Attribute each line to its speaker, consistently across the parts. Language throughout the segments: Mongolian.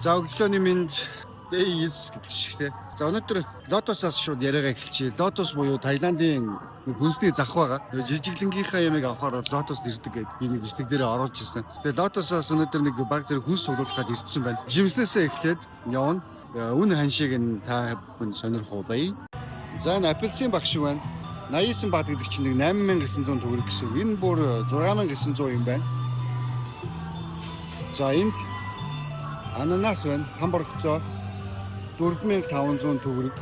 Speaker 1: За, өглөөний мэнд, day is гэдэг шиг те. За, өнөөдөр Lotus-аас шууд яриагаа эхэлчихье. Lotus буюу Таиландын нэг хүнсний зах байгаа. Тэгээ жижиглэнгийнхаа ямыг авахаар бол Lotus ирдэг гэдэг би нэг бичлэг дээр оруулж ирсэн. Тэгээ Lotus-аас өнөөдөр нэг баг зэрэг хүнс цуглуулах гээд ирсэн байна. Жимснээсээ эхлээд явна. Тэгээ үн ханшийг нь та бүхэн сонирхуулъя. За, энэ апельсин баг шиг байна. 89 бат гэдэг чинь нэг 8900 төгрөг гэсэн үг. Энэ бүр 6900 юм байна. За, энд ананас байна. Хам боргоцоо 4500 төгрөг.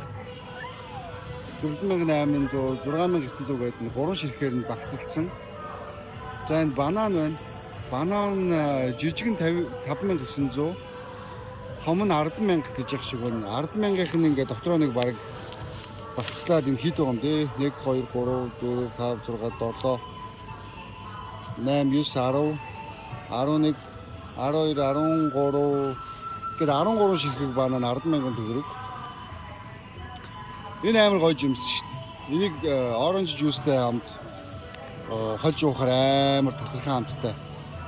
Speaker 1: 4800, 6900 гэдэг нь гурван ширхээр нь багцлцсан. За, энэ банан байна. Банан жижиг нь 50 5900, том нь 100000 гэж яах шиг байна. 10,000-ийнх нь ингээд дотроо нэг баг багцлаад энэ хэд байгаа юм бэ? 1 2 3 4 5 6 7 8 9 10 11 12 13 гээд 13 ширхэг банан 10,000 төгрөг. Энэ амар гоё жимс шүү дээ. Энийг orange juice-тэй хамт хольж уухаар амар тасархан амттай.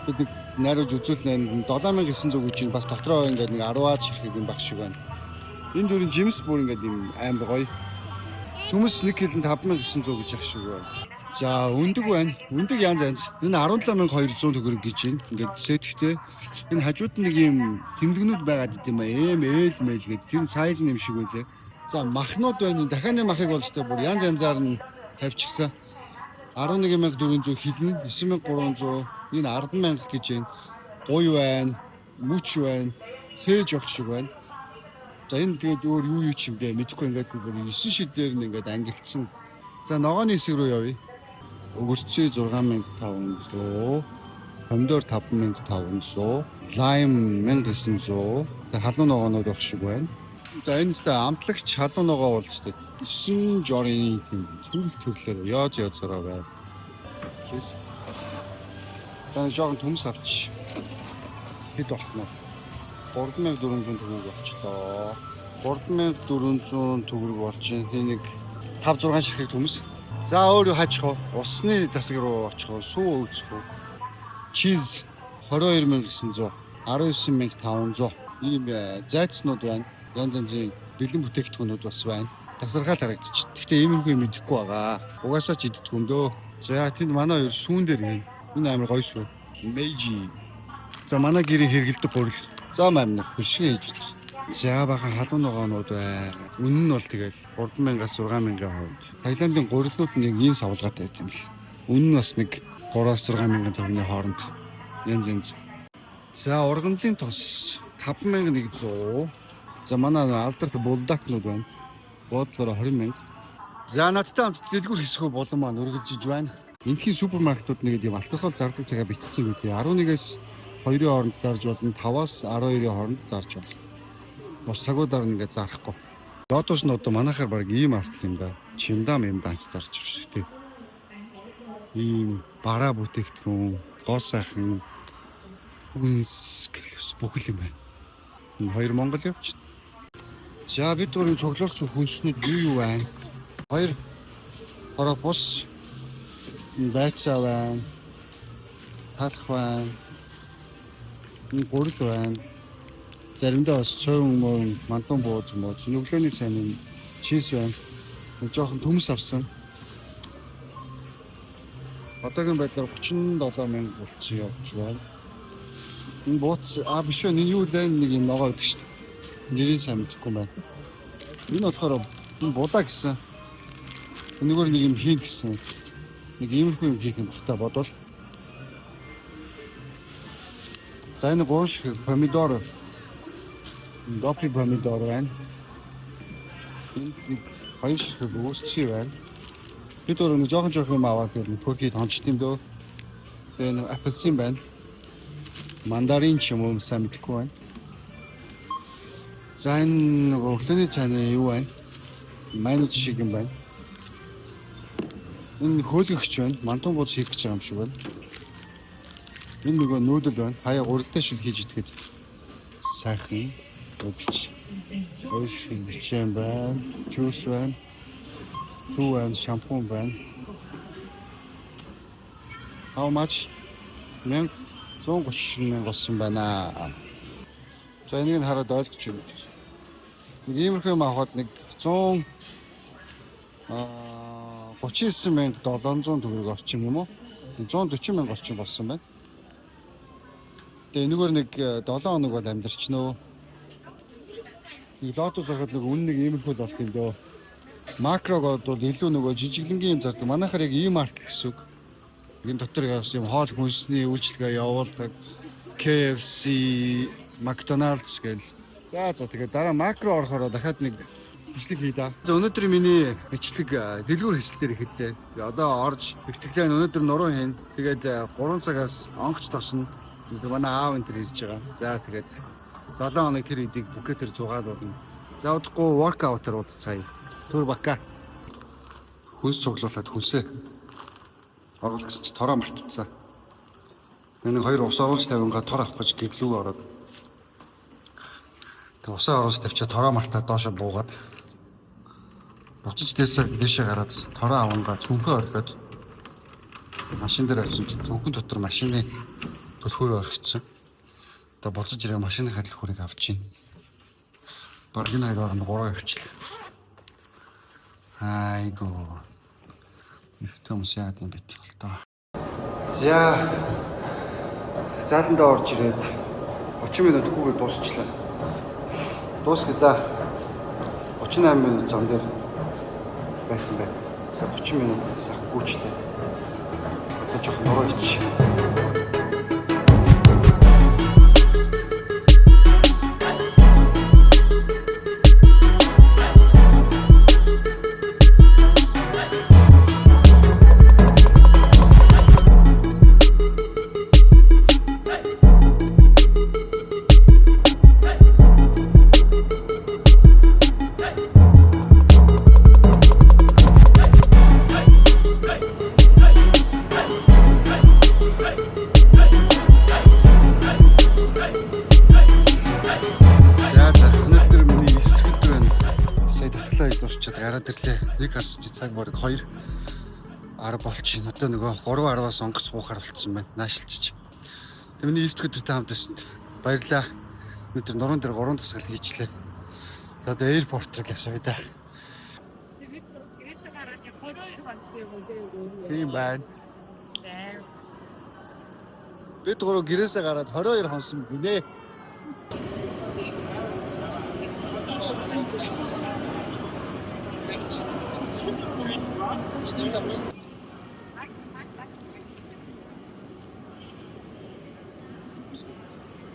Speaker 1: Бид нэг найруулж үзүүлнэ, 7900 гэж чинь бас дотроо ингээд нэг 10-аад ширхэг юм баг шиг байна. Энэ дөрвөн жимс бүр ингээд юм амар гоё. Төмөс 1 кг 5900 гэж ах шиг байна. За, өндөг байна. Өндөг янз янз. Энэ 17,200 төгрөг гэж байна. Ингээд сэтгтэй. Энэ хажууд нь нэг юм тэмдгэнүүд байгаад идэм ба M L мэл гэдэг. Тэр нь size юм шиг байлээ. За, махнууд байна. Дахианы махыг бол ч бүр янз янзаар нь тавьчихсан. 11,400 хилэн, 9,300, энэ 10,000 гэж байна. Гуй байна, мүч байна, сээж явах шиг байна. За, энэ тэгээд өөр юу юу ч юм бэ мэдэхгүй, ингээд бүр 9 шид дээр нь ингээд ангилсан. За, ногооны хэсэг рүү явъя. Өгөрцөө 6500, помидор 5500, лайм 1900, тэг халуун ногоонууд байх шиг байна. За, энэ өстэй амтлагч халуун ногоо бол өстэй 9 жорын юм төрөл төрлөөр яаж яцараа байна. Лээс. За, жоохон төмс авч хэд болох нь 3400 төгрөг болчлоо. 3400 төгрөг болж байна. Энэ нэг 5 6 ширхэг төмс. За, өөр юу хаачих вэ? Усны тасаг руу очих уу? Сүү үүсэх үү? Cheese 22,900, 19,500. Ийм зайцнууд байна. Янз янзын бэлэн бүтээгдэхүүнүүд бас байна. Тасархаал харагдчих. Гэхдээ иймэрхүү юм идэхгүй байгаа. Угаасаа ч иддэг юм дөө. За, тэнд манай хоёр сүүн дээр юм. Энэ амар гоё сүү. Meiji. За, манай гэрийн хэрэгэлдэг гурил. За, мамнах бишгэ хийж үзсэн. За, бахан халуун ногоонууд байна. Үнэн нь бол тэгэл 3000-аас 6000-ын хооронд. Таиландын гурилнууд нь яг ийм савлгаатай байт юм л. Үнэн нь бас нэг 3-аас 6000 төгрөгийн хооронд янз янз. За, ургамлын тос 5100. За, манай алдарт булдакнууд байна. Буудлаараа 20,000. За, надтай хамт дэлгүүр хэсгүү болон маань үргэлжиж байна. Эндхийн супермаркетууд нэг юм алкогол зардаг цагаа бичсэн гэдэг. 11-ээс 2-ын хооронд зарж болно, 5-аас 12-ын хооронд зарж болно. Бус цагуудаар нь ингээд зарахгүй. Лотос нь одоо манайхаар баг ийм артл юм да. Чимдам юм данч зарж байгаа шиг тий. Ийм бараа бүтээгдэхүүн, гоо сайхан хүнс гэлс бүх юм байна. Энэ хоёр монгол явж. За, бид гурийн цуглуулсан хүнснүүд юу юу байна? Хоёр хороо бус байцаа байна. Талх байна. Энэ гурил байна. Заримдаа бас цойн мөн мантун бууз мууз. Өглөөний цайны cheese байна. Нэг жоохон төмс авсан. Одоогийн байдлаар 37 мянга болцсон явж байна. Энэ бууц а биш вэ? Энэ юу лээ, нэг юм ногоо гэдэг шүү дээ. Нэрийг сайн мэдэхгүй байна. Энэ болохоор энэ будаа гэсэн. Энэгээр нэг юм хийн гэсэн. Нэг иймэрхүү юм хийх юм багтаа бодвол. За, энэ гурван шиг помидор, допи помидор байна. Энд нэг хоёр шиг үүсчий байна. Бид өөр нэг жоохон жоохон юм аваад тэр пөрхийд хончт юм дөө. Тэгээ энэ апельсин байна. Мандарин ч юм уу, сайн мэдэхгүй байна. За, энэ нөгөө өглөөний цайны юу байна? Майнууд шиг юм байна. Энэ хөөлгөгч байна. Мантун бууз хийх гэж байгаа юм шиг байна. Энэ нөгөө noodle байна. Хаяа гурилтай шиг хийж идэхэд сайхан бич. Хоёр шиг бичэн байна. Juice байна. Сүү байна, шампунь байна. How much? 1130 мянга болсон байна. За, энийг нь хараад ойлгож юм гэж. Нэг иймэрхүү юм авахад нэг 100 39,700 төгрөг орчим юм уу? 140 мянга орчим болсон байна. Тэгээ энэгээр нэг 7 хоног бол амьдарчнөө. Нэг Lotus ороход нэг үн нэг иймэрхүү л болт юм дөө. Макрог бол илүү нөгөө жижиглэнгийн юм зардаг. Манайхаар яг E-mart гэсэн үг. Энэ дотор бас юм хоол хүнсний үйлчилгээ явуулдаг. KFC, McDonald's гэл. За, тэгээд дараа Макро орохороо дахиад нэг бичлэг хий да. За, өнөөдөр миний бичлэг дэлгүүр хэсэл дээр эхэллээ. Тэгээ одоо орж бэлтгэлээ, өнөөдөр нуруу хийн. Тэгээд 3 цагаас онгоц тосно. Тэгээд манай аав энэ төр ирж байгаа. За, тэгээд 7 хоног тэр эдийг Пхукетээр зугаалуулна. За, удахгүй workout-аар уулзцаая. Түр бака. Хүнс цуглуулад хүнсээ оруулах гэсэн чи тороо мартцсан. Тэгээ нэг хоёр ус оруулж тавингаа тор авах гэж гэрлүүг ороод. Тэгээ усаа оруулж тавьчаа тороо мартаад доошо буугаад буцаж дээшээ гараад тороо авангаа цүнхээ орхиод машин дээр очсон чинь цүнхэн дотор машины түлхүүрээ орхицсан. Одоо буцаж ирээ машины түлхүүрийг авч ийн. Бараг энэ хоёр оронд 3 явчлаа. Айгуу. Эрэгтэй хүмүүс яагаад юм бэ л доо. За, зааландаа орж ирээд 30 минут гүгээ дуусчлаа. Дуусгая да. 38 минут зам дээр байсан байна. За, 30 минут сайхан гүйчлээ. Одоо жоохон нуруу ич. За, өнөөдөр миний 9 дахь өдөр байна. Сая дасгалаа хийж дуусчаад гараад ирлээ. Нэг харсан чи цаг бараг 2 10 болчих. Одоо нөгөө 3 10-аас онгоц буухаар болцсон байна. Наашлчих. Тэгээ миний 9 дахь өдөртэй хамт байсанд баярлаа. Өнөөдөр нуруунд дээр 3 дасгал хийчлээ. За, одоо airport руу явсаа да.
Speaker 2: Тэгээд гэрээсээ гараад яг 22 хоногсон юм уу те?
Speaker 1: Тийм байна. Бид гурав гэрээсээ гараад 22 хонсон гинэ.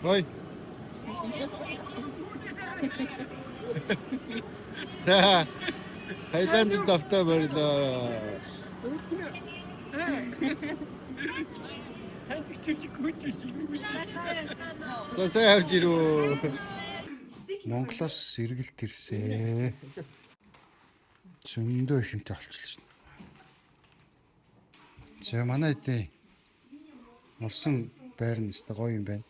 Speaker 1: Хой. За. Таиландд давтаа баярлаа.
Speaker 3: Танд чивч гүйч.
Speaker 1: За, сайн авч ирүү. Монголоос сэргэлт ирсэн. Зөндөө их юмтай олчлоо. За, манай эдийн нурсан байр нь өстой гоё юм байна.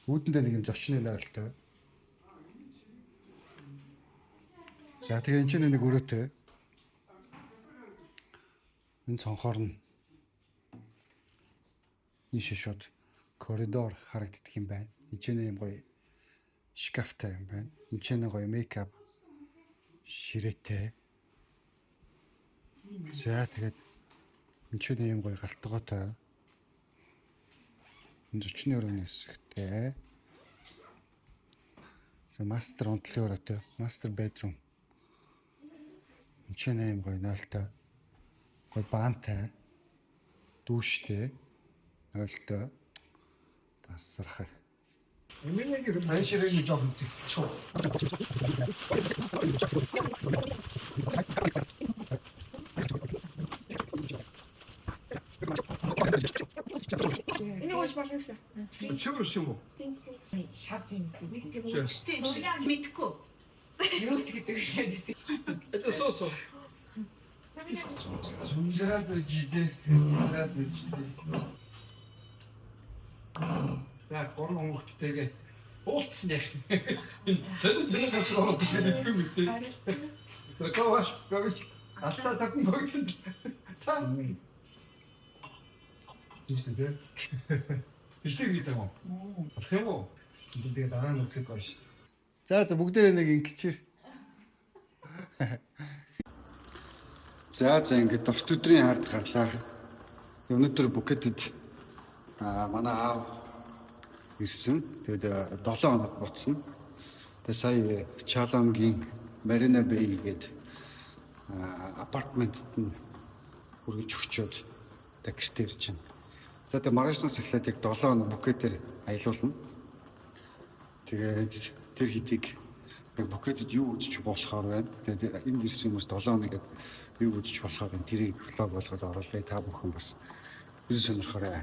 Speaker 1: Үүдэндээ нэг юм зочны нойлтой. За, тэгээ энэ чинь нэг өрөөтэй. Энэ цонхоор нь нийшээ шууд коридор харагддаг юм байна. Энд чинь юм гоё шкафтай юм байна. Энд чинь гоё makeup ширээтэй. За, тэгээд энд чинь юм гоё галтгоотой. Энэ зочны өрөөний хэсэгтэй. За, master унтлын өрөөтэй. Master bedroom. Энд чинь юм гоё нойлтой. Гоё баантай. Дүүштэй. Нойлтой. Тасархай.
Speaker 3: Тань ширээний жоохон зэгцчих.
Speaker 2: Энийг ууж болно гэсэн.
Speaker 3: Чөмөр юм уу?
Speaker 2: Тийм.
Speaker 4: Шарж юмсан. Нэг тийм өвчтэй юм шиг мэдхгүй. Юу ч гэдэг вэ?
Speaker 3: Это сосо.
Speaker 1: Зүнжраад бижидэ. Зүнжраад бижидэ.
Speaker 3: За, гурван хүүхэдтэйгээ уултсан яах. Сонин сонин газар ороод ирэх юм мэдээ. Тэр говаш говш алтаа тавхан богд. Та
Speaker 1: Тийм шүү дээ.
Speaker 3: бичлэг хийдэг юм. Болох юм уу? Тэгээ дараа нь үзэх гоё шүү.
Speaker 1: За, бүгдээрээ нэг ингэчээр. За, ингээд дорт өдрийн хард гарлаа. Өнөөдөр Пхукетэд манай аав ирсэн. Тэгээд 7 хоног буцна. Тэгээд сая Чалонгийн Marina Bay гээд апартментт нь хүргэж өгчөөд тэг гэртээ ирж байна. За, тэгээд маргаашнаас эхлээд яг 7 хоног Пхукетээр аялуулна. Тэгээд тэр хэдийг яг Пхукетэд юу үзэж болохоор байна. Тэгээд энд ирсэн хүмүүс 7 хоног яг юу үзэж болохоор байна. Тэрийг vlog болгоод оруулъя. Та бүхэн бас үзэн сонирхоорой.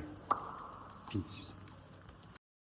Speaker 1: Peace.